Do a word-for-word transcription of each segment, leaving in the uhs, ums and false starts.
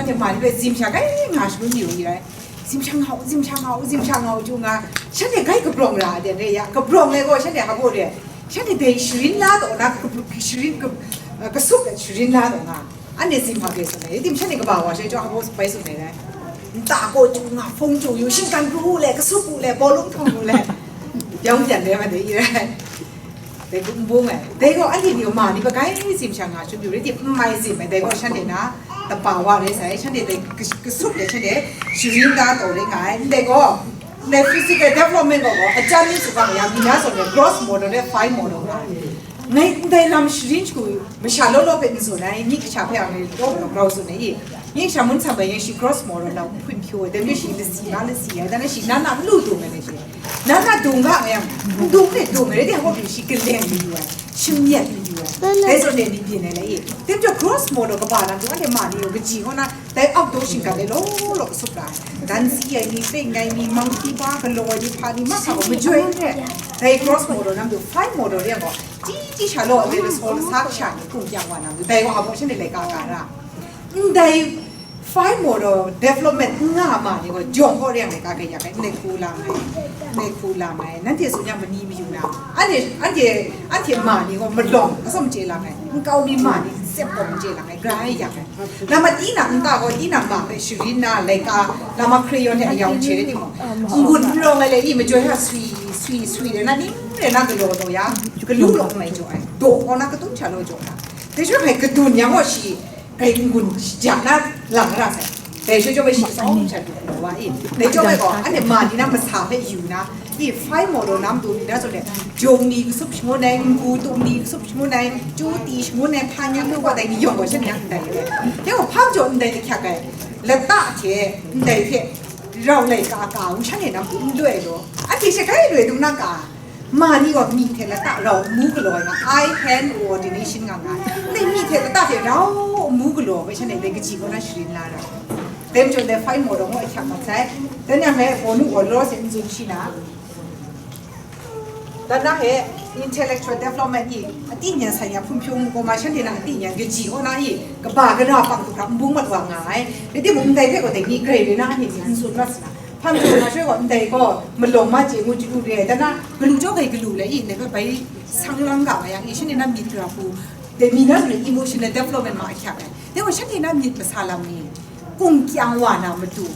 Shanhte ma ni hpe zim sha kai nga shangun yu rai. Zim sha nga u, zim sha nga u, zim sha nga u, ju nga. Shanhte kai kabrawng ra de re ya. Kabrawng ai gaw shanhte hpa baw re. Shanhte dai sharin la taw na, ka, ka, sharin, ka, kasup de sharin la taw na. Anhte zim hpa ke tsun ai. Tim shanhte kaba wa shai jaw hpa baw bai tsun ai rai. Nta gaw ju nga, hpung ju yu, shinggan pru u le, kasup u le, bawlung hpung u le. Yawng pyan de ma de i rai. Dai gu n bung ai. Dai gaw anhte ni ma ni hpe kai zim sha nga shangun yu rai tim n mai zim ai. Dai gaw shanhte na tapa wa rai sai, shanhte dai kas-, kasup de shanhte sharin da taw rai nga ai. Ndai gaw, ndai physical development gaw gaw, a cham ni su ga ya, mi na zawn de gross motor de fine motor nga ai. Ngai ndai lam sharin shagu masha law law hpe n tsun ai, myi kasha hpe a ngai law law grau tsun ai i. Yin sha mun tsam bai yin shi gross motor na hpun hpyu ai, dai mi shi lasi na lasi ai, dan shi na na lu dung ai shi. Na na dung ga yang, dung ne dung ai, de ho shi kaleng ni yu ai, shim yet ni yu ai. Dai so ne ni byin ai le i. Tem jo gross motor kaba na dung ai ma ni yo kaji ho na, dai outdoor shinggan le lo lo kasup la ai. Dan si ai ni, peng ai ni, monkey bar galaw ai ni, hpa ni, masa ko majoi ne. Dai gross motor nam dung, fine motor yang ko. Ti ti sha lo ai le so sa sha ni kung kyang wa nam dung. Dai ko abo shin le ka ka ra. Ndai fine motor development nga ma ni gaw, jawng gaw reng ai ka kaya kai, ndai hku la ngai, ndai hku la ngai, nanhte tsun yang mani mayu na, anhte, anhte, anhte ma ni gaw malawng, atsawm chye la ngai, nkau mi ma ni sep gaw chye la ngai, grai ya ngai. Lama tinang nta gaw, tinang ma hpe sharin na, laika, lama crayon hte ayau chye rai timung, n-gun n rawng ai le, i majoi hta swi, swi, swi rai na, ning rai na galaw taw ya, galu lawng mai jaw ai, daw gaw na katun hta law jaw na. Dai shaloi hpai kadun yang gaw shi, Kai n-gun shajak na lang ra sai. Dai shoi chyawm ai shi tsawm sha du wa i. Dai chyawm ai gaw, anhte ma ni na masa hpe yu na, i fai maw daw nam du ni na zawn e, jawng ni kasup shangun ai, n-gu tum ni kasup shangun ai, chyu ti shangun ai, hpa nyang nu wa dai ni yawng gaw shan yang ndai re. Yawng hpa majaw ndai ahkyak ai, lata hte ndai hte rau lai ka ka, wu shan e nam du n loi law, anhte she kai loi du na ka. Ma ni gaw myi hte lata rau n mu galaw ai nga, eye hand coordination nga nga ai. Ndai myi hte lata hte rau n mu galaw ai, shanhte dai kaji kaw na sharin la ra. Dai majaw dai fai maw daw ngu ahkyak mat sai. Dan yang e, bawnu gaw law se n tsun shi na. Dan na e, intellectual development i, atingyan sai ya hpung hpyung gaw ma shanhte na atingyan kaji kaw na i, kaba gara pang hkra n bung mat wa nga ai. Rai timung, ndai hpe gaw dai ni grai rai na anhte ni n tsun mat sa na. Hpa majaw na shaloi gaw, ndai gaw malawng ma chye ngu chyu lu re ai, dan na galu jaw gai galu le i, ndai hpe bai sang lang ga ma yang i, shanhte na myit gara hku, dai mi na zawn e emotional development ma ahkyak ai. Dai gaw shanhte na myit masa lam ni, kung kyang wa na matu,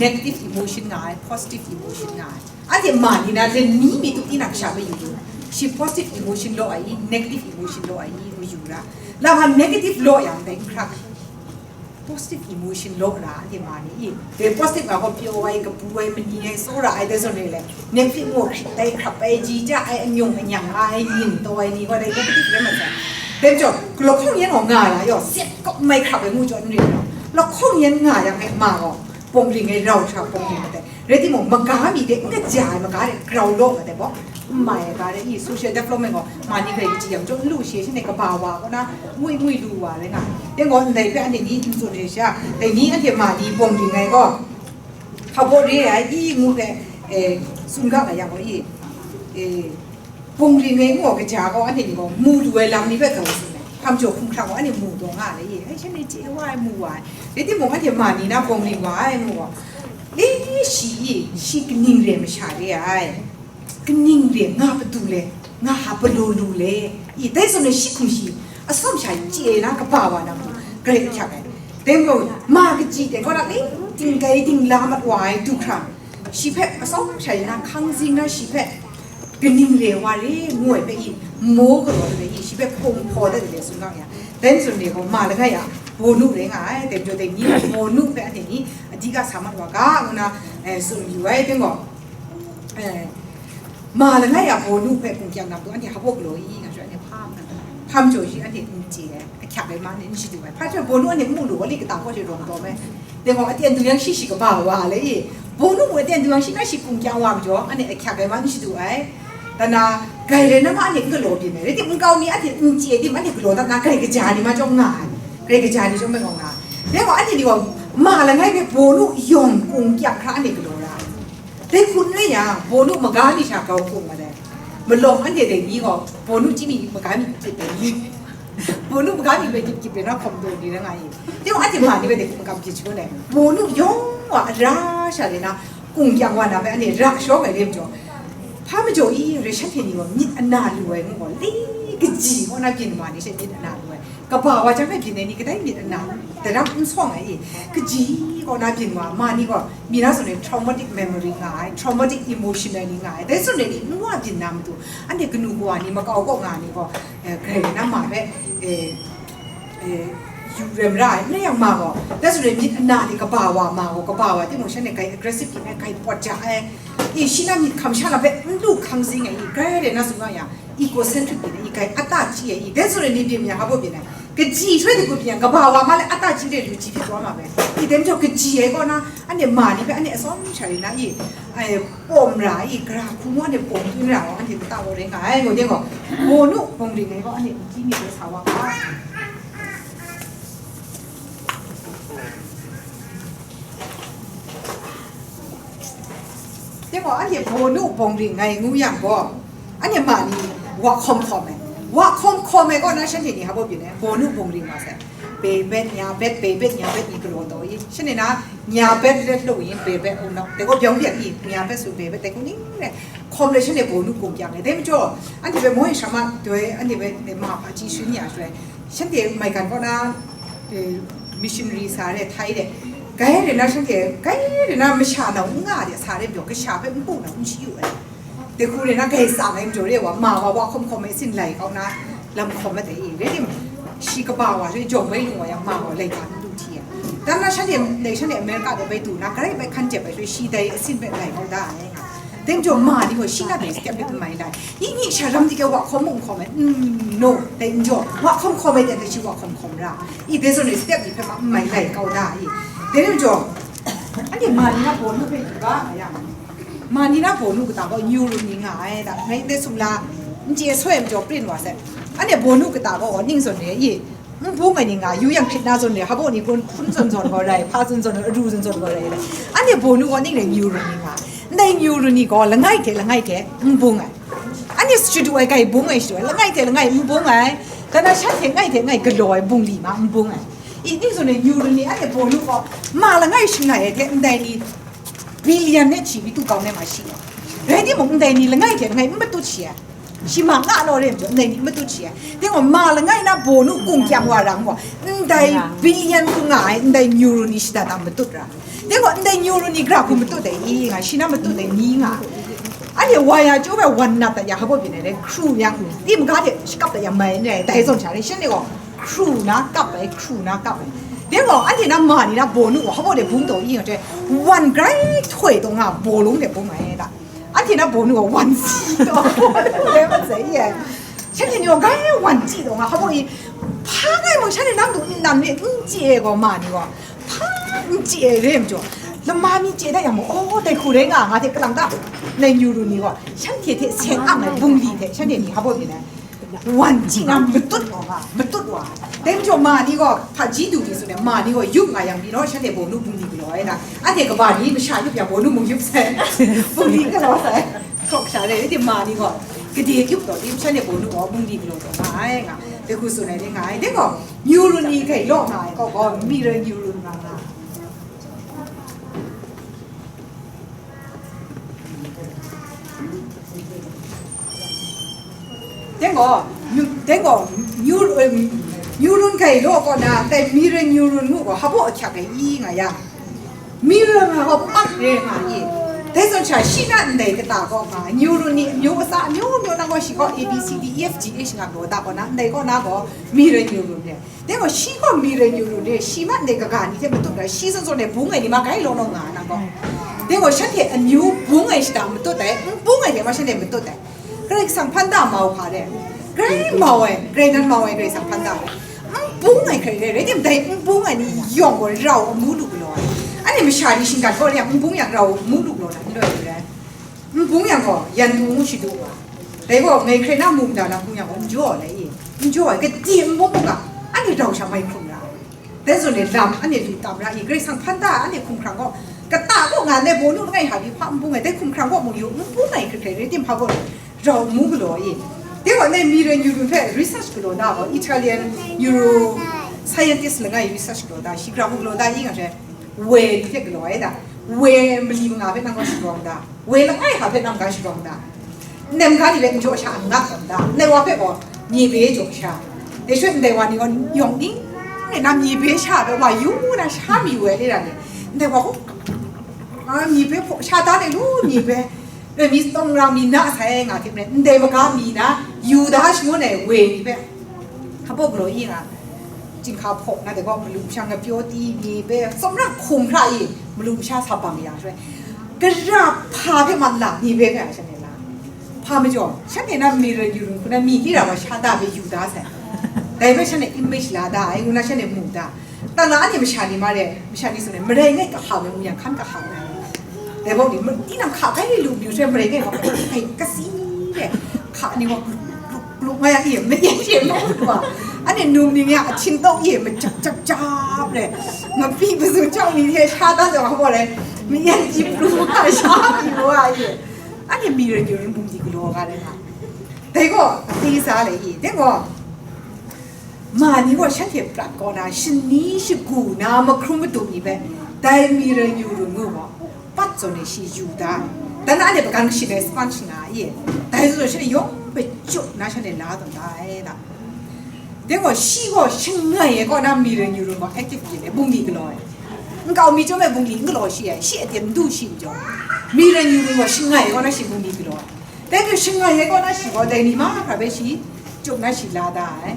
negative emotion nga ai, positive emotion nga ai. Anhte ma ni na, len ni mi tu tinang sha bai yu lu, shi positive emotion law ai i, negative emotion law ai i, mayu ra. Lam ham negative law yang dai n hkrak. Positive emotion law na, anhte ma ni i. Dai positive nga gaw pyaw ai, kabu ai, mani ai, tsawra ai, dai zawn e le. Negative ngu hkrit ai, hkrap ai, ji ja ai, anyung anyang ai, nyin taw ai ni gaw dai negative rai mat sai. Dai majaw, lahkawng yan gaw nga la yaw, sep kawp mai hkrap ai ngu jaw n rin law. Lahkawng yan nga yang e ma gaw, pawng ring ai rau sha pawng ring mat ai. Rai timung, maga mi de, n kaja ai maga de, grau law mat ai baw. N mai ai ga de, i social development gaw, ma ni grai kaji yang jaw n lu shi, shi ne kaba wa kaw na, ngwi ngwi lu wa rai nga. Dai gaw, ndai hpe anhte ni n tsun re sha, dai ni anhte ma ni bawng ring ai gaw, hpa baw re ai, i ngu hpe, eh, tsun ga nga yang gaw, i, eh, bawng ring ai ngu gaw, kaja gaw, anhte ni gaw, mu lu ai lam ni hpe grau tsun ai. Hpa majaw hkum hkrang gaw, anhte mu taw nga ai, i, ai, shanhte chye wa ai, mu wa ai. Rai timung, anhte ma ni na bawng ring wa ai, ngu gaw, e, shi i, shi kaning re masha re ai. Kaning re, nga patu le, nga ha palaw lu le, i dai zawn e shi hkum shi, atsawm sha chye na kaba wa na matu, grai ahkyak ai. Dai gaw, ma kaji dai gaw na, ling ting kai ding la mat wa ai du hkra, shi hpe atsawm sha na hkang zing na shi hpe, kaning re wa re, ngu ai hpe i, maw galaw ai hpe i, shi hpe hpung hpaw dat ai le tsun ga ya. Dai zawn e gaw, ma langai a, bawnu rai nga ai, dai majaw dai ni, bawnu hpe anhte ni, a di ga sa mat wa ga, ngu na, eh, tsun yu ai, dai gaw, Eh, ma langai a bawnu hpe hpung kyang na matu, anhte hpa baw galaw i, nga shawng anhte hpa, hpa majaw shi anhte n chye ai, ahkyak ai ma anhte n shadu ai. Hpa chyawm bawnu anhte n mu lu, wa li kata kaw shi rawng taw me. Dai gaw, aten du yang shi shi kaba wa le i, bawnu mung aten du yang shi na shi hpung kyang wa majaw, anhte ahkyak ai ma n shadu ai. Dan na, grai rai na ma anhte n galaw byin ai. Rai timung, nkau mi anhte n chye tim, anhte galaw dat na, grai kaja ni ma chyawm nga ai. Grai kaja ni chyawm bai gaw nga ai. Dai gaw, anhte ni gaw, ma langai hpe bawnu yawng hpung kyang hkra anhte galaw ra ai. Dai hkun rai yang, bawnu maga mi sha grau hkung mat ai. Malawng anhte dai ni gaw, bawnu chyi mi maga mi hpit dai ni. Bawnu maga ni bai dip dip rai na hkawm daw ni rai nga i. Teng anhte ma ni bai de hkum kam hpyi shangun ai. Bawnu yawng wa a ra sha rai na, kung kyang wa na bai anhte ra shawng ai re majaw, hpa majaw i rai shanhte ni wa myit ana lu ai ngu gaw, le kaji kaw na byin ma ni she myit ana lu ai. Kaba wa jang hpe byin ai ni kadai myit ana daram n sawng ai i. Kaji kaw na byin wa, ma ni gaw, mi na zawn e traumatic memory nga ai, traumatic emotional ni nga ai. Dai zawn e ni n wa byin na matu, anhte kanu kawa ni makau kaw nga ni gaw, eh, grai na ma hpe, eh, eh, yu rem ra ai, n rai yang ma gaw, dai zawn e myit ana ni kaba wa ma gaw, kaba wa timung shanhte grai aggressive byin ai, grai pawt ja ai, e, shi na myit hkam sha na hpe n lu hkang zing ai, i grai rai na tsun nga yang, egocentric byin ai, i grai ata chyi ai, i dai zawn e ni byin yang hpa baw byin ai, kaji shui de ku byin yang, kaba wa ma le ata chyi de lu chyi byin taw ma bai, i dai majaw kaji ai kaw na, anhte ma ni hpe anhte atsawm sha rai na, i, ai, pawm ra i, gara hku ngu anhte pawm tun ra gaw, anhte mata gaw rai nga ai, ngu de gaw, bawnu bawng ring ai gaw, anhte nji ni hpe sa wa ga. Dai gaw, anhte bawnu bawng ring ngai ngu yang gaw, anhte ma ni wa hkawm hkawm ai. Wa hkawm hkawm ai kaw na, shanhte ni hpa baw byin ai, bawnu bawng ring wa sai. Bei bet, nya bet, bei bet, nya bet ni galaw taw i. Shanhte na, nya bet let lu yin, bei bet un nau. Dai gaw byawng byak i, nya bet su bei bet, dai gaw ning rai. Hkawm le shanhte bawnu kung kyang ai. Dai majaw, anhte bai moi shama doi, anhte bai ma hpa ji shun ya shaloi, shanhte maigan kaw na, eh, missionary sa re, Thai de. Grai rai na shanhte, grai rai na masha nau n nga de sa re majaw, kasha hpe npu nau n shayu ai. Dai hku rai na grai tsang ai majaw re wa, ma wa wa hkawm hkawm ai sin lai kau na, lam hkawm mat ai i. Rai tim, shi kaba wa, shi jawng bai lung wa yang ma wa laika n du hti ai. Dan na shanhte, dai shanhte America de bai du na, grai bai hkan jep ai, shi dai asin bai lai kau da ai nga. Dai majaw ma ni gaw shi na dai step de n mai lai. Ni ni sha ram di kya wa hkawm mung hkawm ai. Mm, no, dai majaw wa hkawm hkawm ai de, dai shi wa hkawm hkawm ra. I dai zawn ni step ni hpe ma n mai lai kau da i. Dai majaw, anhte ma ni na bawnu hpe yu ga nga yang, ma ni na bawnu kata gaw nyu ru ni nga ai da. Ngai ndai sumla, n chye soi ai majaw prin wa sai. Anhte bawnu kata gaw ning zawn re i. N bung ai ni nga, yu yang hkrit na zawn re, hpa baw ni kun hpun zawn zawn gaw rai, hpa zawn zawn, aru zawn zawn gaw rai. Anhte bawnu gaw ning rai nyu ru ni nga. Ndai nyu ru ni gaw langai hte langai hte n bung ai. Anhte shadu ai grai bung ai shadu ai, langai hte langai n bung ai. Kana shanhte ngai hte ngai galaw ai bungli ma n bung ai. I ning zawn e nyu ru ni, anhte bawnu gaw ma langai shangai ai hte ndai ni billion ne hti mi tu kau ne ma shi ai. Rai timung, ndai ni langai hte langai n matut shi ai. Shi ma nga law re majaw, ndai ni matut shi ai. Dai gaw, ma langai na bawnu kung kyang wa rang gaw, ndai billion hku nga ai, ndai nyu ru ni shada dang matut ra. Dai gaw, ndai nyu ru ni gara hku matut ai i nga, shi na matut ai ni nga. Anhte wa ya chyu bai wan nat dat ya, hpa baw byin ai rai, hkru yang, tim ga hte shakap dat ya mai n rai, dai zawn sha rai, shanhte gaw hkru na kap ai, hkru na kap ai. Dai gaw, anhte na ma ni na bawnu gaw, hpa baw de bung taw i nga, wan grai htoi taw nga, bawlung de bung ai da. Anhte na bawnu gaw wan si taw, le ma sai ye. Shanhte ni gaw grai wan chyi taw nga, hpa baw i, hpa ngai mung shanhte nang du nnan ni n chye ai gaw ma ni gaw, hpa n chye ai re majaw, lama mi chye dat yang mung, oh, dai hku rai nga, nga hte kalang ta, nai nyu ru ni gaw, shanhte hte seng ang ai bungli hte, shanhte ni hpa baw byin ai. Wan chyi na matut wa nga, matut wa. Dai majaw ma ni gaw, hpaji du ni tsun ai, ma ni gaw yup nga yang mi naw, shanhte bawnu bungli galaw ai na. Anhte kaba ni masha yup yang bawnu mung yup sai. Bungli galaw sai. Hkawk sha re, rai tim ma ni gaw, gade yup taw tim, shanhte bawnu gaw bungli galaw taw nga ai nga. Dai hku tsun ai ni nga ai. Dai gaw, nyu ru ni grai law nga ai, kaw gaw, mi rai nyu ru nga nga. Dai gaw, nyu-, dai gaw, nyu, em, nyu run grai law kaw na, dai mi rai nyu run ngu gaw, hpa baw ahkyak ai i nga yang, mi rai nga gaw pak re nga i. Dai zawn sha, shi na ndai kata gaw nga, nyu run ni, amyu kasa, amyu amyu na gaw, shi gaw A B C D E F G H nga gaw, da kaw na, ndai kaw na gaw, mi rai nyu run re. Dai gaw, shi gaw mi rai nyu run re, shi ma ndai kaga ni hte matut ai, shi zawn zawn e bung ai ni ma grai law law nga na gaw. Dai gaw, shanhte amyu bung ai shada matut ai, n bung ai hte ma shanhte matut ai. Karai Kasang hpan da mau hpa re. Grai mau ai, grai nan mau ai Karai Kasang hpan da ai. N bung ai hkrai re, rai tim dai n bung ai ni yawng gaw rau amu lu galaw ai. Anhte masha ni shinggan gaw re yang n bung yang rau amu lu galaw na, n loi lu re. N bung yang gaw, yan tu ngu shadu wa. Dai gaw, ngai hkrai na mu mada na hkung yang gaw, n jaw ai i. N jaw ai, gade n bung bung ga, anhte rau sha mai hkrum ra. Dai zawn e lam, anhte lu tam ra i, Karai Kasang hpan da, anhte hkumhkrang gaw, kata gaw nga ndai bawnu langai hta pyi hpa n bung ai, dai hkumhkrang gaw mung yu, n bung ai hkrai hkrai, rai tim hpa gaw, rau n mu galaw i. Dai gaw, ngai mi rai yu ru hpe research galaw da gaw, Italian neuro scientist langai research galaw da, shi hkra hku galaw da, ing a hte, woi ni hte galaw ai da, woi mali manga hpe nang gaw sharawng da, woi langai hta hpe nang ga sharawng da, nem ga ni hpe n jaw sha n nga tawn da, ndai wa hpe gaw mye be jaw sha, dai sha ndai wa ni gaw yawng ning e na mye be sha hpe wa yu na sha mi woi le ra ni, ndai wa hku, a, mye be hpaw sha da de lu, mye be, Roi mi, tawng rang mi na sai nga hte maren, ndai maga mi na, Yuda shangun ai woi ni hpe, hpa galaw i nga, chyinghka hpaw na de gaw, malu masha ngapyaw ti mi hpe, tsawmra hkum hkra i, malu masha sa bang ya shaloi, gara hpa hpe ma la mi hpe nga shanhte la. Hpa majaw, shanhte na mi rai yu ru hku na mi lira wa sha da hpe yu da sai. Dai hpe shanhte image la da ai, ngu na shanhte mu da. Tang na anhte masha ni ma re, masha ni tsun ai, marai ngai kaham ai, mu yang hkan kaham ai. Dai bawng ni, ma-, tinang hka kai lu lu hte marai ngai wa, kai kasi re, hka ni wa, gluk, gluk, gluk, nga yang i, ma yan she ma ut wa. Anhte num ni nga, a htin tawk i, ma jap, jap, jap re. Nga pyi ma tsun chau ni hte sha da zaw wa re, ma yan ji pru wa, sha pyi wa i. Anhte mi rai yu ru bum di galaw ga re nga. Dai gaw, a ti sa le i, dai gaw, Ma ni gaw shanhte prat kaw na, shani shagu na mahkrum madup ni hpe, dai mi rai yu ru ngu gaw, pat zawn e shi yu da ai. Dan na anhte hpagan kashi ai sponge nga i, dai zawn shanhte yawng hpe chyup na shanhte la tawn da ai da. Dai gaw, shi gaw shangai ai kaw na mi rai yu ru gaw active yin ai, bungli galaw ai. Nkau mi chyawm ai bungli n galaw shi ai, shi a teng n du shi majaw, mi rai yu ru gaw shangai ai kaw na shi bungli galaw ai. Dai hpe shangai ai kaw na shi gaw dai ni mahkra hpe shi chyup na shi la da ai.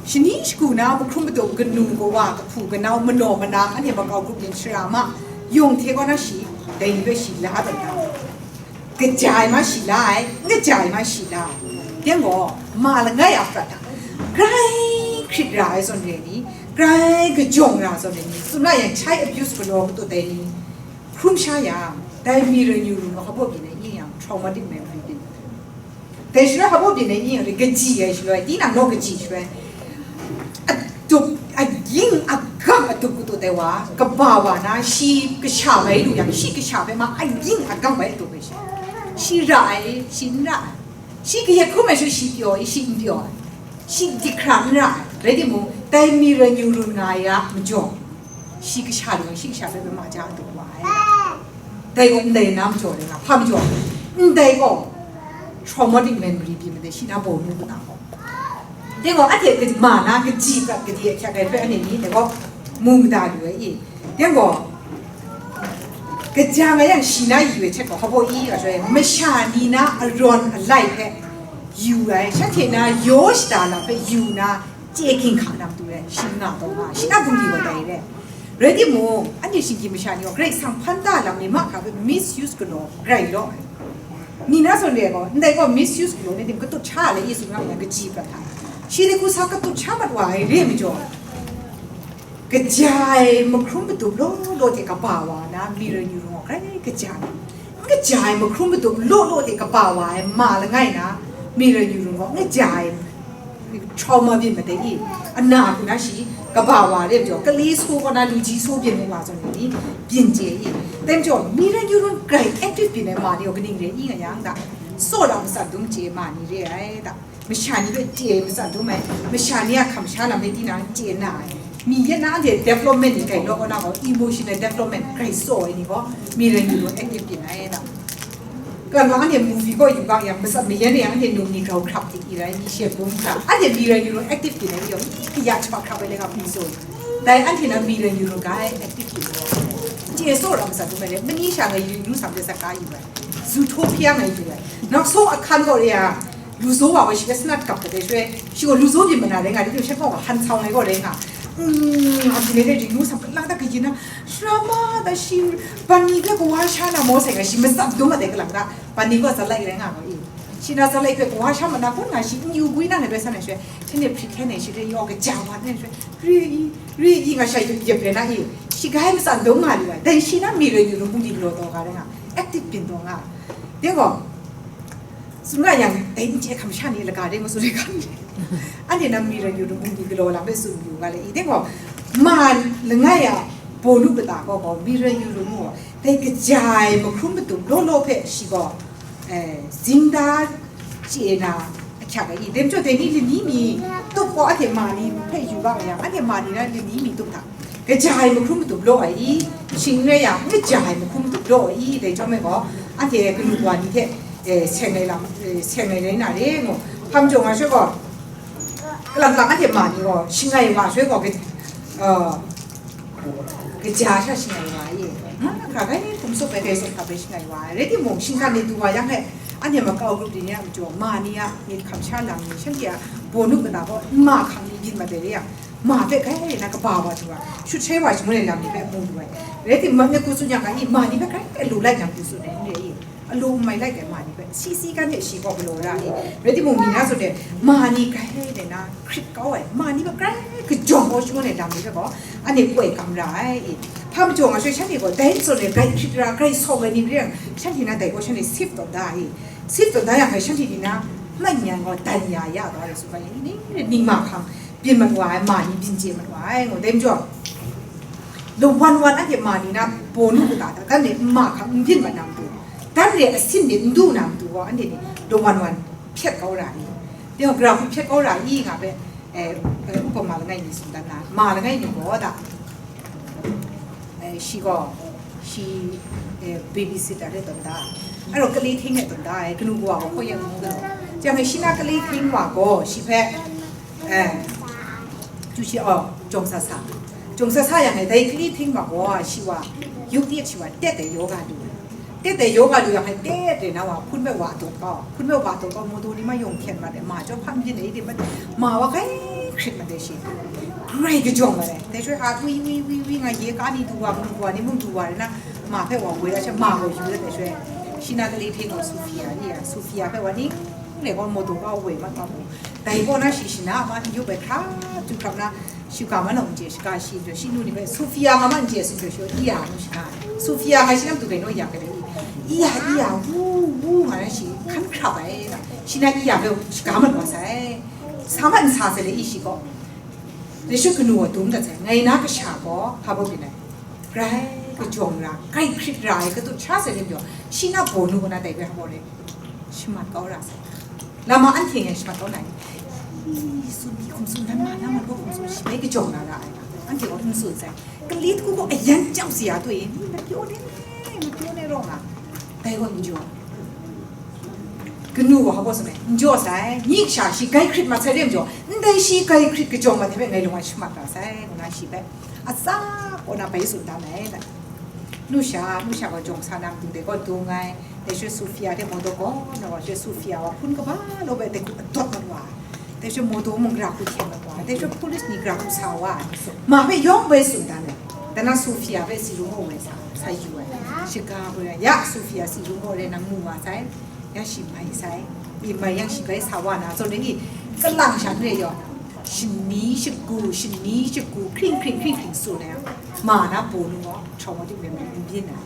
Shani shagu na mahkrum madup kanu kawa kahpu kanau manaw manang anhte makau grup yin shara ma yawng hte kaw na shi dai ni hpe shi la dat da ai. Kaja ai ma shi la ai, n kaja ai ma shi la ai. Yang gaw, ma langai a prat hta, grai hkrit ra ai zawn re ni, grai kajawng ra zawn re ni, tsun ra yang child abuse galaw matut ai ni, hkrum sha yang, dai mi rai yu ru gaw hpa byin ai yin yang, traumatic memory byin. Dai shaloi hpa byin ai yin yang, kaji ai shaloi, tinang naw kaji shaloi, adup, agying agam adup katut ai wa, kaba wa na, shi kasha bai lu yang, shi kasha bai ma, agying agam bai adup ai shi. Shi ra ai, shi n ra ai. Shi kayat hkrum ai shaloi, shi pyaw ai, shi n pyaw ai. Shi dik hkra n ra ai. Rai timung, dai mi rai yu ru nga ai a majaw, shi kasha ni, shi kasha hpe ma ja adup wa ai. Dai gaw ndai na majaw rai nga, hpa majaw, ndai gaw traumatic memory byin ma dai, shi na bawnu kata gaw. Dai gaw, anhte ma na kaji prat kadi ahkyak ai hpe anhte ni, dai gaw, mu mada lu ai i. Dai gaw, kaja nga yang shi na yu ai hte gaw, hpa baw i, ga shaloi, masha ni na arawn alai hpe yu ai, shanhte na yaw shada lam hpe yu na, chye ginhka na matu rai, shi nga taw nga, shi na bungli wa dai re. Rai timung, anhte shinggyim masha ni gaw, Karai Kasang hpan da lam ni mahkra hpe misuse galaw, grai law ai. Ni na zawn re ai gaw, ndai gaw misuse galaw ni tim katut sha ai le, Yesu nga yang kaji prat ai. Shi ni hku sa katut sha mat wa ai re ai majaw, kaja ai mahkrum madup law law hte kaba wa na, mi rai yu ru gaw, grai kaja ai. N kaja ai mahkrum madup law law hte kaba wa ai ma langai na, mi rai yu ru gaw, n kaja ai trauma byin ma dai i, ana hku na shi kaba wa re majaw, kali so kaw na lu ji so byin mu wa zawn ni, byin chye i. Dai majaw, mi rai yu ru grai active byin ai ma ni gaw kaning re i nga yang da, tsawra matsat dum chye ma ni re ai da. Masha ni hpe chye matsat dum ai, masha ni a hkam sha lam hpe tinang chye na ai. Mi yan na anhte development ni grai law kaw na gaw, emotional development grai tsaw ai ni gaw, mi rai yu ru active byin ai na. Kalang gaw anhte movie gaw yu ga yang, matsat mayan e anhte num ni grau hkrap di i rai, mi she bum hkrap. Anhte mi rai yu ru active byin ai ni gaw, mi kaya chaba hkrap ai le nga hpung tsun. Dai anhte na mi rai yu ru ga ai active byin ai. Chye tsaw ra matsat dum ai le, mani sha ngai yu ru sam de sa ka yu ai. Zootopia ngai yu ai. Nawk sawng ahkan gaw re a, lu zaw wa gaw shi hpe sanat kap dat ai shaloi, shi gaw lu zaw byin mana rai nga, dai hte shanhkawng gaw han sau ai gaw rai nga, mm, a byin ai dai ring nu sam kalang dat kayin na, sara ma dat shi, ban ni hpe kawa sha na maw sai nga, shi matsat dum mat ai kalang dat, ban ni gaw zalai rai nga gaw i. Shi na zalai hpe kawa sha mat na kun nga, shi n yu gwi na hpe san ai shaloi, shanhte hprit hkyen ai shi hte yaw kaja wa ai shaloi, re i, re i nga sha yup yep rai na i, shi grai matsat dum nga lu ai, dai shi na mi rai yu ru bungli galaw taw ga rai nga, active byin taw nga. Dai gaw, Tsun nga yang, dai n chye hkam sha ni laga de ngu tsun ai hkam ni. Anhte na mi rai yu ru bungli galaw lam hpe tsun yu ga le i, dai gaw, ma langai a bawnu kata gaw gaw, mi rai yu ru ngu gaw, dai kaja ai mahkrum madup law law hpe shi gaw, eh, zing da chye na, ahkyak Hta ga i, dai majaw dai ni lani mi tup gaw, anhte ma ni hpe yu ga yang, anhte ma ni na lani mi tup hta, kaja ai mahkrum matup law ai i, shing n rai yang, kaja ai mahkrum matup law ai i, dai chyawm e gaw, anhte kanu kawa ni hte, eh, seng ai lam, eh, seng ai rai na re ngu. Hpa majaw nga sha gaw, kalang kalang anhte ma ni gaw, shing ai wa sha gaw, ka-, eh, kaja sha shing ai wa i, nga hkra gai hkum tsup ai, gai tsup hkra bai shing ai wa ai. Rai timung, shinggan ni du wa yang hpe, anhte makau grup ni a majaw, ma ni a myit hkam sha lam ni, shanhte a bawnu kata gaw, nma hkang ni byin mat ai re yang, ma hpe grai na kaba wa du ai, shut shai wa shangun ai lam ni hpe mu du ai. Rai timung, myit hku tsun yang ga i, ma ni hpe grai lu lai lam du tsun ai, n re i. Alu n mai lai ai ma ni hpe, si si gan hte shi gaw galaw ra ai. Rai timung, mi na zawn e, ma ni grai de na hkrit kau ai, ma ni hpe grai kajawng kau shangun ai lam ni hpe gaw, anhte koi kam ra ai. Hpa majaw nga sha shanhte gaw, dai zawn e grai hkrit ra, grai sawm ai ni re yang, shanhte na dai gaw shanhte sip tawn da ai. Sip tawn da yang hpe, shanhte ni na, man yan gaw dan ya ya kau ai, su ga yang, ni, ni, ni ma hkang, byin mat wa ai, ma ni byin chye mat wa ai, ngu dai majaw, lawan wan anhte ma ni na bawnu kata hta, dan e nma hkang n byin mat na matu, dan e asin myit n du na matu gaw, anhte ni lawan wan hpyet kau ra i? Tingaw, gara hku hpyet kau ra i nga hpe, eh, eh, upama langai mi tsun dan na, ma langai mi gaw da, eh, shi gaw, shi, eh, babysitter hte tawn da, a rau kale hting hte tawn da ai, kanu kawa gaw hkaw yen n mu galaw. Jang e shi na kale hting wa gaw, shi hpe, eh, chyu shi, oh, jawng sa sa. Jawng sa sa yang e, dai kale hting wa gaw, shi wa, yuk di shi wa, tet ai yoga lu ai. Tet ai yoga lu yang e, tet re na wa, hpun hpe wa tawn kau. Hpun hpe wa tawn kau, mawdaw ni ma yawng hkyen mat ai, ma chyawm hpa n byin ai, di mat, ma wa grai hkrit mat ai shi. Grai kajawng mat ai. Dai shaloi a, wi, wi, wi, wi, nga ye ka ni du wa, mung wa ni mung du wa re na, ma hpe wa woi la sha, ma gaw yu dat ai shaloi, shi na kale hte gaw Sofia ni a, Sofia hpe wa ning re gaw mawdaw kau woi mat wa mu. Dai kaw na shi shana ma n yup ai hkra, du hkrap na, shi ga ma nawng n chye, shi ga shi n chye, shi nu ni hpe, Sofia nga ma n chye, tsun hte shi i ya ngu shana ai. Sofia nga shi nang du gai naw ya ga le i. I ya, i ya, wu, wu, nga na shi hkan hkrap ai na. Shi na i ya hpe shi ga mat wa sai. Sa mat n sa sai le i shi gaw. Dai shi kanu gaw dum dat sai. Ngai na kasha gaw, hpa baw byin ai. Grai kajawng ra, grai hkrit ra ai, katut sha sai rim jaw, shi na bawnu kaw na dai bai hpaw rai, shamat kau ra sai. Lama anhte ngai shamat kau na i, i, tsun ni hkum tsun, nan ma na man gaw hkum tsun, shi bai kajawng na ra ai, anhte gaw n tsun sai. Kali hku gaw ayan jau si ya doi, ni mapyaw ne, mapyaw ne rawng a, dai gaw n jaw. Kanu gaw hpa baw tsun ai, n jaw sai, ni kasha shi grai hkrit mat sai rim jaw, ndai shi grai hkrit kajawng mat hte hpe ngai lung ai shamat ra sai, ngu na shi hpe. Atsa kaw na bai tsun dan ai, na. Nu sha, nu sha gaw jawng sa na matu dai gaw dung ai, dai shaloi Sofia hte mawdaw gaw, na wa shaloi Sofia wa hpun kaba law bai dai hku adawt mat wa, dai shaloi mawdaw mung gara hku hten mat wa, dai shaloi police ni gara hku sa wa, ma hpe yawng bai tsun dan ai, dan na Sofia hpe si ru maw woi sa, sa yu ai, shiga gaw ya, ya Sofia si ru maw re nang mu wa sai. Ya shi mai sai, i mai yang shi bai sa wa na, zawn ni, kalang sha n re yaw, shani shagu, shani shagu, hkring hkring, hkring hkring tsun ai, ma na bawnu gaw, traumatic memory n byin ai.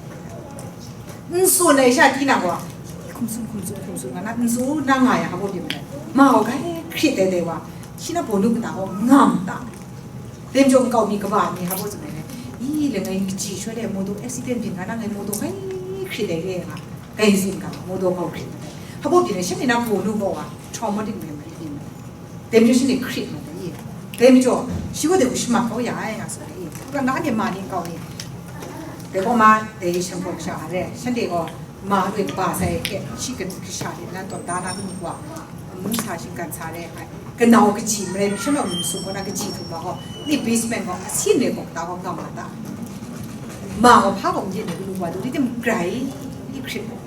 N tsun ai sha tinang gaw, hkum tsun, hkum tsun, hkum tsun, nga na, n tsun na nga yang, hpa baw byin ai. Ma gaw grai hkrit ai dai wa, shi na bawnu kata gaw ngam ta. Dai majaw nkau mi kaba mi hpa baw tsun ai, i, langai kaji shaloi mawdaw accident byin nga na, ngai mawdaw grai hkrit ai re nga. Grai tsun ga, mawdaw kau hkrit mat ai. Hpa baw byin ai, shanhte na bawnu gaw a, traumatic memory byin ai. Dai majaw shanhte hkrit mat ai. Dai majaw, shi gaw dai hku shamat kau ya ai, nga tsun ai. Kalang na anhte ma ni nkau ni. Dai gaw ma, dai shanhpaw kasha a re, shanhte gaw ma loi ba sai hte, shi kasha hte nan tawn da na kanu wa, amu sa shinggan sa re ai. Kanau kaji, marai masha ma masum gaw na kaji htum wa gaw, ni basement gaw, asin re gaw, ta gaw ngam nga ta. Ma gaw hpa gaw n yin ai, kanu wa du, ri tim grai, i hkrit gaw.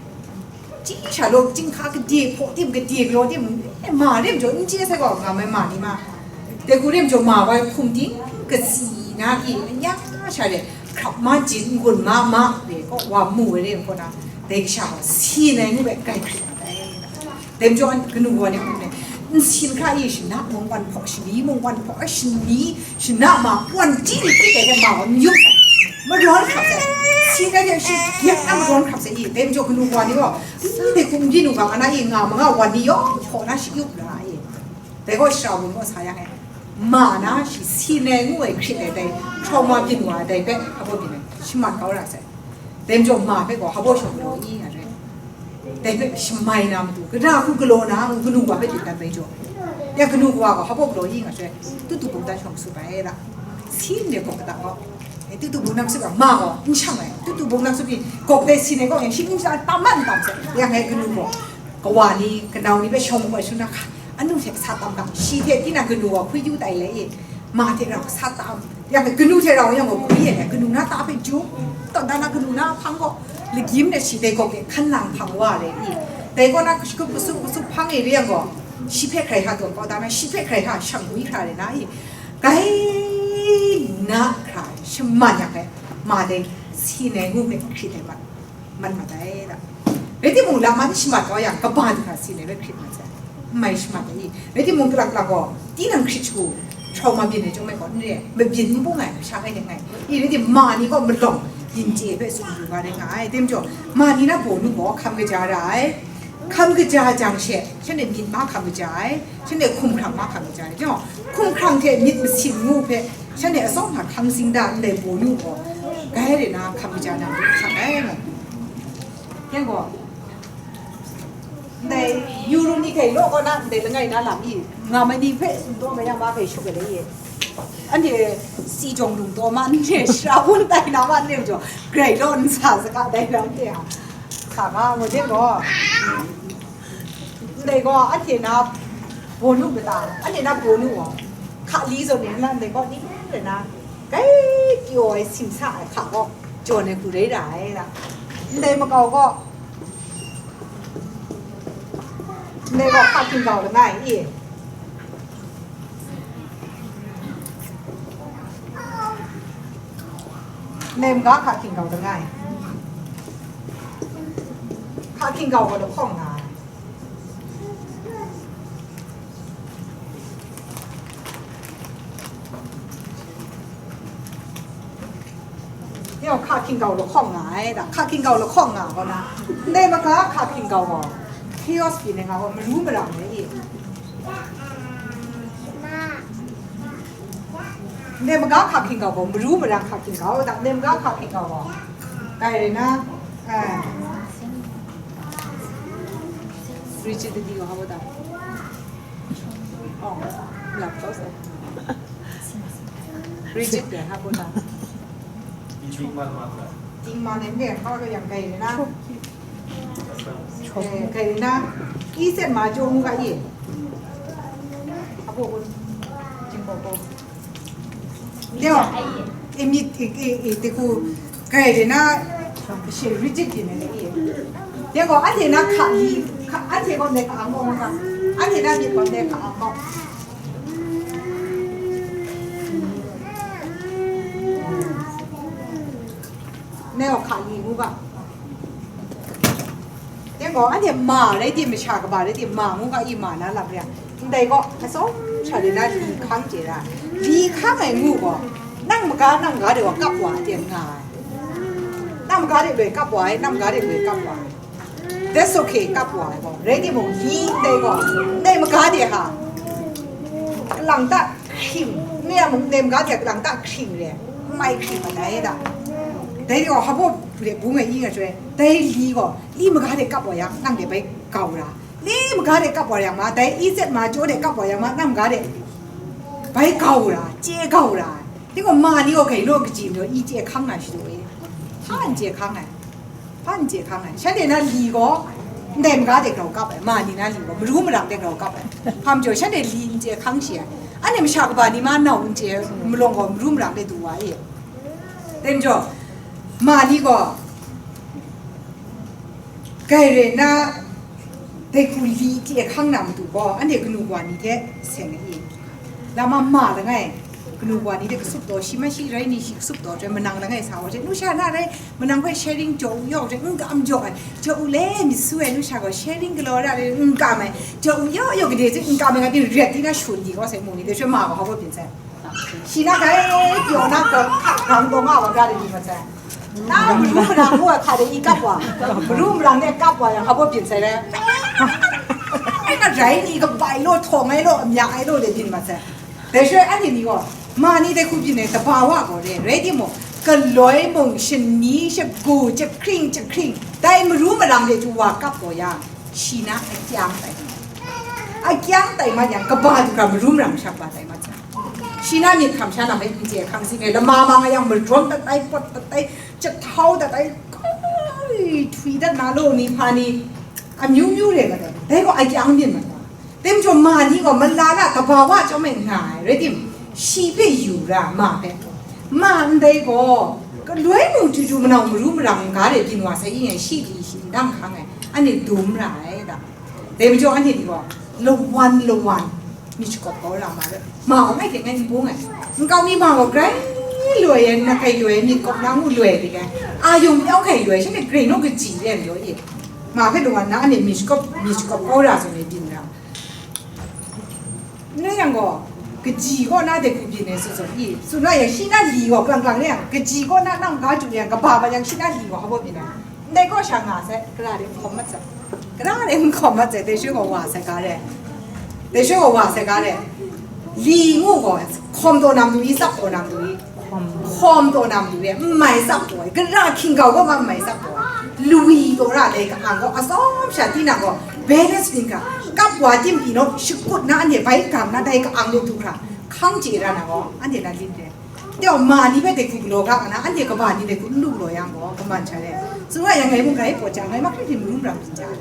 Chyi sha law, chyinghka gade hpaw tim, gade galaw tim, eh, ma re majaw, n chye sai gaw, ngam ai ma ni ma. Dai hku re majaw, ma wa hkum ting, kasi na ki, anya sha re, hkrap ma jin, n-gun ma ma, re, kaw wa mu ai re, kaw na, dai kasha gaw, si nai ngu bai, grai hkrit nga ai. Dai majaw, kanu wa ni hkum ne, nsin hkra i shana mung wan hpaw, shani mung wan hpaw, shani shana ma wan chyi ni hkrit ai hte ma gaw n yup sai, marawn hkrap sai, si nai hte shi yak na marawn hkrap sai i, dai majaw kanu wa ni gaw, ndai hkum byin u ga, nga na i nga ma nga wan ni yawng hpaw na shi yup ra i, dai gaw shara wun gaw sa yang e, ma na shi si nai ngu ai hkrit ai dai, trauma byin wa ai dai hpe, hpa baw byin ai, shamat kau ra sai. Dai majaw ma hpe gaw, hpa baw shawng galaw i, nga re. Dai hpe shamai na matu, kara hku galaw na, kanu wa hpe dik dan bai jaw. Ya kanu wa gaw, hpa galaw yi nga sha, tutu bungdan shawng su bai la. Si ndai gawk kata gaw, e, tutu bungdan su ga, ma gaw, n shang ai, tutu bungdan su pyi, gawk dai si ndai gaw, yang shi n sha tam man tam sai, yang ngai kanu gaw, kawa ni, kanau ni hpe shawng bai shun na hka, anu hte sa tam ga, shi hte tinang kanu wa hpui yu tai le i, ma hte rau sa tam, yang kanu hte rau yang gaw, hpui yen, kanu na ta hpe ju, tawn dan na kanu na hpang gaw, lagyim de shi dai gawk e, hkan lang hpang wa le i, dai gaw na, kasup, kasup, kasup hpang e re yang gaw, shi hpe hkrai hta tawn kau da na, shi hpe hkrai hta shang gwi hkra re na i, kai na hkra shaman yang hpe, ma dai si ndai ngu hpe hkrit ai mat, mat mat ai da. Rai timung, lam man shamat kau yang, kaba du hkra si ndai hpe hkrit mat sai. N mai shamat ai i. Rai timung, kalak kalak gaw, tinang hkrit shagu, trauma byin ai chyawm ai gaw, n re ai, mabyin n bung ai, masha ngai de ngai. I rai tim, ma ni gaw malawng, yin chye hpe tsun du ga rai nga ai. Tem jaw, ma ni na baw nu gaw, hkam kaja ra ai. Hkam kaja jang she, shanhte myit ma hkam kaja ai, shanhte hkumhkrang ma hkam kaja ai. Jaw, hkumhkrang hte myit masin ngu hpe, shanhte atsawm hta hkang sing da ndai baw nu gaw, gai re na hkam kaja na hkam ai ngai. Yang gaw, ndai yu ru ni hkai law kaw na, ndai langai na lam i, nga ma ni hpe tsun taw ma yang, ma hkai shuk ai le i. Anhte si jawng lung taw ma, anhte shara bun tai na ma, anhte majaw, grai law n sa saga dai na, anhte a. Sa nga, ngu de gaw. Ndai gaw, anhte na baw nu kata, anhte na baw nu gaw, hka li zawn ni nna, ndai gaw, ni rai na, gai pyaw ai, simsa ai hka gaw, jawn ai hku rai ra ai na. Ndai makau gaw, ndai gaw hka hkinggau langai i. Nem ga hka hkinggau langai. Hka hkinggau gaw lahkawng nga ai. Nau hka hkinggau lahkawng nga ai, da hka hkinggau lahkawng nga gaw na, ndai maga hka hkinggau gaw, chaos pyi ai nga gaw, maru marang ai i. Ndai maga hka hkinggau gaw, maru marang hka hkinggau, da ndai maga hka hkinggau gaw, kai rai na, eh, rigidity gaw, how about that? Oh, lap kau sai. Rigid de, ha, bo na. Ting man ne, ha, ko yang kai na. Eh, kai na. I set ma jo mu ka i. Ha, bo, bo. Deo, e mi, e, e, e, te ku, kai de na, she rigid de ne, e. Deo, ante na ka i, ka, ante ko ne ka ang ko ka. Ante na mi ko ne ka ang ko. Neo ka i mu ba. Deng gaw, anhte ma rai tim, masha kaba rai tim, ma ngu ga i ma na lam re ai. Ndai gaw, atsawm sha de na li hkang chye ra. Li hkang ai ngu gaw, nang maga, nang ga de wa kap wa ai ten nga ai. Nang maga de loi kap wa ai, nang maga de loi kap wa ai. That's okay, kap wa ai gaw. Rai timung, li ndai gaw, ndai maga de ha. Kalang ta hkring, ngai a mung nem ga de kalang ta hkring re, n mai hkring mat ai da. Dai re gaw, hpa baw re bung ai i nga chyoi, dai li gaw, li maga de kap wa yang, nang de bai kau ra. Li maga de kap wa yang ma, dai i zet ma jaw de kap wa yang ma, nang maga de bai kau ra, chye kau ra. Dai gaw, ma ni gaw gai law kaji ni gaw, i chye hkang na shadu e. Hpa n chye hkang ai. Hpa n chye hkang ai. Shanhte na li gaw, ndai maga de grau kap ai, ma ni na li gaw, maru marang de grau kap ai. Hpa majaw, shanhte li n chye hkang shi ai. Anhte masha kaba ni ma nau n chye malawng gaw, maru marang de du wa e. Dai majaw, ma ni gaw, gai re na, dai hku li chye hkang na matu gaw, anhte kanu wa ni hte seng ai i? Lama ma langai, kanu wa ni de kasup taw, shi ma shi rai ni shi kasup taw, jai manang langai sa wa jai, nu sha na rai, manang hpe sharing jaw u yaw jai, n kam jaw ai, jaw u le, myit su ai, nu sha gaw sharing galaw ra le, n kam ai, jaw u yaw yaw gade jai, n kam ai, nga di ret di na shun di gaw sai mu ni de, shwe ma gaw hpa baw byin sai. Shi na gai pyaw na gaw, hka gang taw nga wa ga de di mat sai. Na maru marang ngu ai hka de i kap wa, maru marang de kap wa yang, hpa baw byin sai le. Ai na rai ni kabai law, htawng ai law, amya ai law de byin mat sai. Dai shaloi anhte ni gaw, ma ni dai hku byin ai dabawa gaw re, rai timung, galoi mung, shani, shagu, jahkring, jahkring, Dai maru marang de tu wa kap gaw yang, shi na akyang tai. Akyang tai ma yang, kaba du hkra maru marang shak ba tai ma cha. Shi na myit hkam sha na bai n chye hkang sing e, lama ma nga yang, marawm dat ai, pawt dat ai, jahtau dat ai, kai, htwi dat na lo ni hpa ni, amyu myu re ma dai. Dai gaw akyang byin ma ta. Dai majaw ma ni gaw malala kaba wa chyawm e nga ai, rai tim, shi hpe yu ra, ma hpe. Ma ndai gaw, galoi mung chyu chyu manau maru marang n ga de byin wa sai yin yang, shi di shi n dang hkang ai, anhte dum ra ai da. Dai majaw anhte ni gaw, lawan lawan, myit shakawp kau ra ma rai. Ma gaw ngai hte ngai n bung ai. Nkau mi ma gaw grai loi ai, na hkai loi ai, myit kawp na ngu loi ai, dik ai. A yawng yau hkai loi ai, shanhte grai naw kaji re ai majaw e. Ma hpe lawan na anhte myit shakawp, myit shakawp kau ra zawn e byin ra. Ngai yang gaw, kaji kaw na dai hku byin ai tsun zawn i, tsun ra yang, shi na li gaw klang klang re yang, kaji kaw na nang ga ju yang, kaba ma yang shi na li gaw hpa baw byin ai. Ndai kaw sha nga sai, kara de n hkawm mat sai. Kara de n hkawm mat sai, dai shui gaw wa sai ga re. Dai shui gaw wa sai ga re. Li ngu gaw, hkawm taw nam du i, tsap taw nam du i. Hkawm taw na matu re, n mai tsap taw ai, gara hkinggau gaw ma n mai tsap taw ai, lwi taw ra dai ka-ang gaw, atsawm sha tinang gaw, balance byin hkra, kap wa tim pyi naw, shakut na anhte bai gam na dai ka-ang de du hkra, hkang chye ra na gaw, anhte na lit re. Tau ma ni hpe dai hku galaw ga nga na, anhte kaba ni dai hku n lu galaw yang gaw, kaman sha re. Tsun wa yang ngai mung grai pawt jang, ngai mahkra hte marum ram byin jang.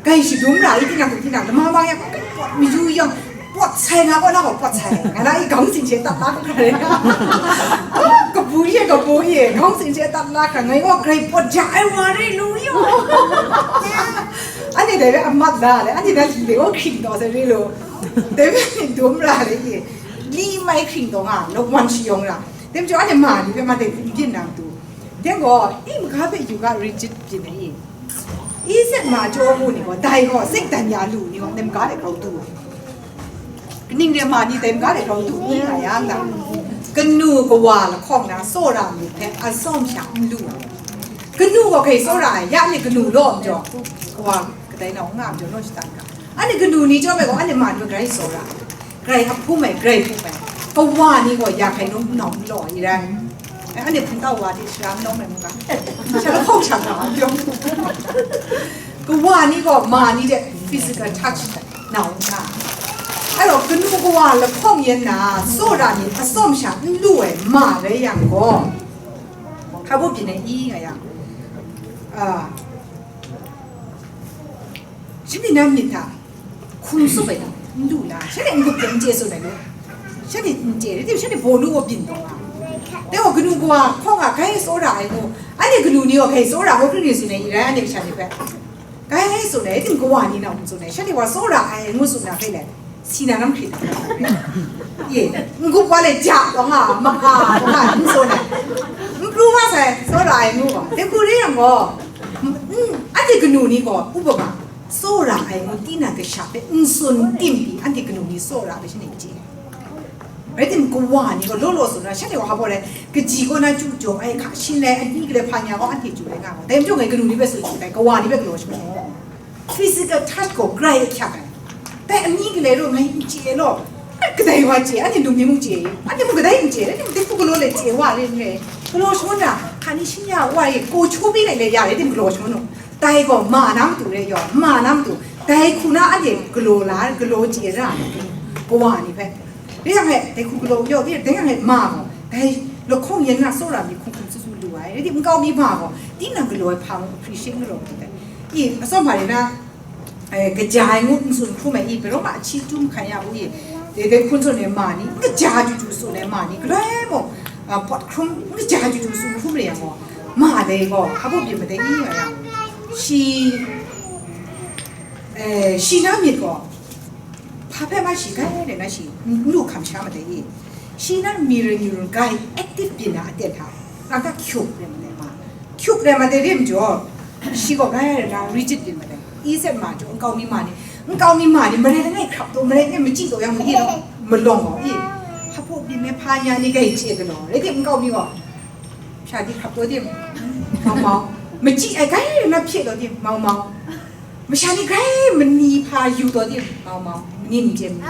Gai shadum ra i, tinang, tinang, lama wa yang, gai pawt mayu yang, pawt sai nga gaw, na gaw pawt sai. Nga na i, gang sing she tat la hkra re. Kabu ye, kabu ye, gang sing she tat la hkra, ngai gaw grai pawt ja ai wa re lu yo. Anhte dai re amat la le, anhte na li le gaw hkring taw sai re lo. Dai re dum ra le ye. Li mai hkring taw nga, lok wan shayawng ra. Dai majaw anhte ma ni hpe ma dai hku byin na matu. Dai gaw, i maga hpe yu ga, rigid byin ai i. I set ma jaw mu ni gaw, dai gaw, Satan ya lu ni gaw, nem ga de grau du ai. Kaning de ma ni dem ga de grau du ni nga yang na. Kanu kawa lahkawng na, tsawra myit hpe atsawm sha n lu ai. Kanu gaw hkai tsawra ai, ya ni kanu law majaw, kawa kadai na nga majaw, naw shatan ga. Anhte kanu ni chyawm ai gaw, anhte ma ni gaw grai tsawra ai, grai ahpum ai, grai hpum ai, kawa ni gaw ya hkai num nau n law ai rai. Anhte hpung tau wa di shara n nawng ai mu ga, sha lahkawng sha nga a byawm. Kawa ni gaw ma ni de physical touch nau n nga. Ai gaw, kanu kawa lahkawng yan na, tsawra ni atsawm sha n lu ai ma rai yang gaw, hpa baw byin ai i nga yang, a, shanhte na myit hta hkum tsup ai ta, n lu la, shanhte n-gup hte n chye tsun ai nu, shanhte n chye, rai timung, shanhte baw lu gaw byin taw nga. Dai gaw, kanu kawa hkawng a grai tsawra ai ngu, anhte kanu ni gaw grai tsawra gaw hkring hkring tsun ai i rai, anhte kasha ni hpe. Grai tsun ai, rai timung, kawa ni na hkum tsun ai, shanhte wa tsawra ai ngu tsun na hpe le, si na lam hkrit ai. Ye, n-gup wa le ja taw nga, ma nga taw nga, n tsun ai. N pru nga sai, tsawra ai ngu gaw. Dai hku re yang gaw, n, anhte kanu ni gaw, upama, tsawra ai ngu tinang kasha hpe n tsun tim pyi, anhte kanu ni tsawra ai shanhte n chye ai. Rai timung, kawa ni gaw law law tsun ra, shanhte wa hpa baw rai, kaji kaw na chyu jaw ai hka shin ai, ani gale hpa nya gaw anhte chyu ai nga gaw. Dai majaw ngai kanu ni hpe tsun chyu ai, kawa ni hpe galaw shangun gaw. Physical touch gaw grai ahkyak ai. Dai ani gale rau ngai n chye law, kadai wa chye, anhte num ni mung chye, anhte mung kadai n chye, anhte mung dai hku galaw let chye wa re n re. Galaw shangun na, hka ni shin ya wa e, ko chyu pyi let let ya rai timung galaw shangun u. Dai gaw ma na matu re yaw, ma na matu, dai hku na anhte galaw la, galaw chye ra ai, kawa ni hpe. Dai yang e, dai hku galaw yaw, dai yang e ma gaw, dai lahkawng yan na tsawra myit hkum hkum tsup tsup lu ai, rai timung, nkau mi ma gaw, tinang galaw ai hpa mung appreciate n galaw ai. I, atsawm hpa rai na, eh, kaja ai ngu n tsun hkrum ai i, pyi rawng ma ahti htum hkan ya u i, dai, dai hkun tsun ai ma ni, n kaja ju ju tsun ai ma ni, galoi mung, ah, pawt hkrum, n kaja ju ju tsun hkrum re yang gaw, ma dai gaw, hpa baw byin ma dai i nga yang, shi, eh, shi na myit gaw, hpa hpe ma shi grai re na shi, n lu hkam sha ma dai i, shi na mi rai mi run grai active byin na aten hta, rang hta hkyup re ma dai ma, hkyup re ma dai re majaw, shi gaw grai re na rigid byin ma dai. I set ma jaw, nkau mi ma ni, nkau mi ma ni, marai langai hkrap taw, marai langai machyi taw yang, ma i law, malawng gaw i, hpa baw byin ai hpa nya ni grai chye galaw, rai tim nkau mi gaw, sha di hkrap taw tim, mau mau, machyi ai grai re na hpye taw tim, mau mau, masha ni grai mani hpa yu taw tim, mau mau, mani n chye mi,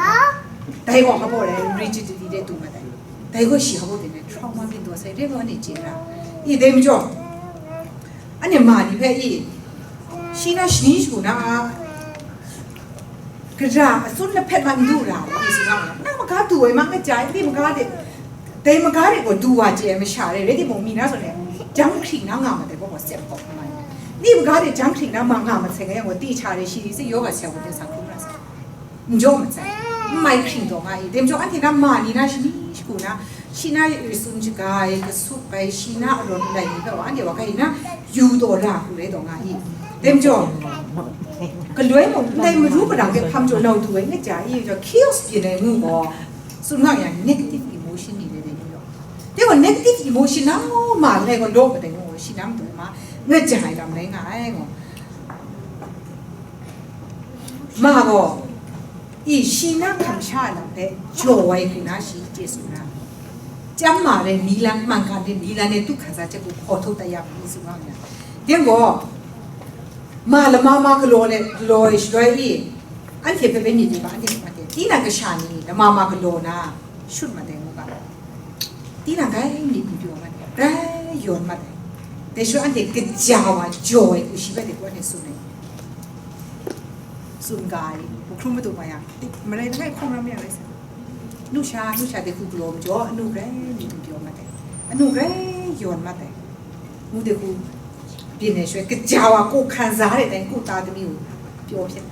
dai gaw hpa baw rai rigidity de tu ma dai. Dai gaw shi hpa baw byin ai trauma byin taw sai, re gaw ni chye ra. I dai majaw, Anhte ma ni hpe i, shi na shani shagu na a, gara atsun lahpet ma n du ra, i si nga, nang maga du ai ma nga jai, ndi maga de, dai maga de gaw du wa chye ai masha re, rai timung, mi na zawn e, jang hkring na nga ma dai gaw, gaw sep kawk ma ni, ndi maga de jang hkring na ma nga ma sai nga yang gaw, ti hta re shi, si yoga seng wa de sa hkrum na sa. N jaw matsat, n mai hkring taw nga i. Dai majaw anhte na ma ni na shani shagu na, shi na tsun shaga ai, kasup ai, shi na arawn lai ni hpe wa, anhte wa hkai na yu taw ra hku rai taw nga i. Dai majaw, galoi mung ndai maru mara hpe hpang jaw nau du ai nga ja i, jaw chaos byin ai ngu gaw, tsun nga yang negative emotion ni le dai ni yaw. Dai gaw negative emotion na ma langai gaw law kadai ngu gaw, shi na matu ma nga ja ai lam rai nga ai gaw. Ma gaw, i shi na hkam sha ai lam hpe jaw ai hku na shi chye tsun na, chyam ma ai ninglan, mangkan ai ninglan e du hkan sa hte hku hkaw htuk dat ya mu, tsun nga myit. Dai gaw, ma lama ma galaw le, galaw ai shaloi i, anhte hpe bai myit ni ba, anhte hpe bai, tinang kasha ni lama ma galaw na, shut mat ai ngu ga, tinang grai myit n pyaw mat ai, grai yawn mat ai. Dai shaloi anhte kaja wa jaw ai hku shi bai de gaw anhte tsun ai. Tsun ga ai, hkrum madu ma yang, marai langai hkawng ram yang rai sa. Nu sha, nu sha de hku galaw majaw, anu grai myit n pyaw mat ai. Anu grai yawn mat ai. Ngu de hku byin ai shaloi, kaja wa ko hkan za re dai, ko ta dami u pyaw hpyen.